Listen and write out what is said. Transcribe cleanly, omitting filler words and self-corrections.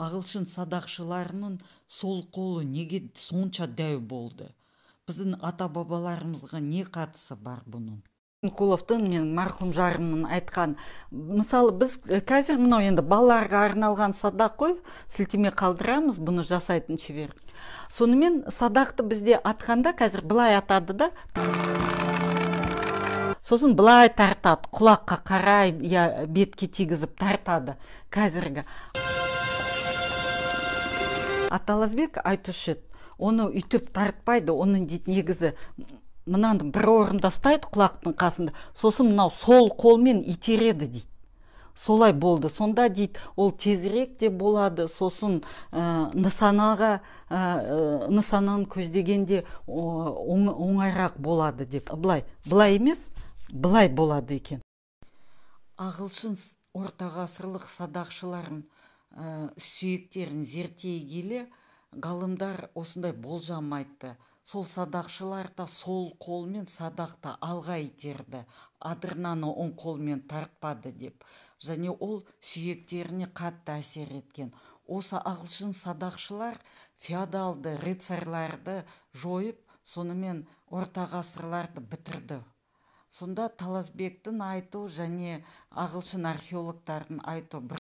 Ағылшын садақшыларының сол қолы неге сонша дәу болды? Біздің ата бабаларымызға не қатысы бар бұның? Құловтың, менің марқұм жарымның айтқан, мысалы, біз қазір мынау енді балаларға арналған садақ қой, сілтеме қалдырамыз бұны жасайтын шебер. Сонымен, садақты бізде атқанда қазір былай атады да, сосын былай тартады, құлаққа қарай я бетке тигізіп тартады қазіргі. Таласбек айтушы еді, оны үйтіп тартпайды, оның, дейді, негізі мынаны бір орында ұстайды, құлақтың қасында, сосын мынау сол қолмен итереді, дейді. Солай болды сонда, дейді, ол тезірек те болады, сосын нысанаға нысананы көздегенде оңайырақ болады деп. Былай былай емес, былай болады екен. Ағылшын ортағасырлық садақшыларын сүйектерін зерттей келе, ғалымдар осындай болжам айтты: сол садақшылар да сол қолмен садақты алға итерді, адырнаны оң қолмен тартпады деп. Және ол сүйектеріне қатты әсер еткен. Осы ағылшын садақшылар феодалды рыцарьларды жойып, сонымен орта ғасырларды бітірді. Сонда Таласбектің айту және ағылшын археологтардың айту бір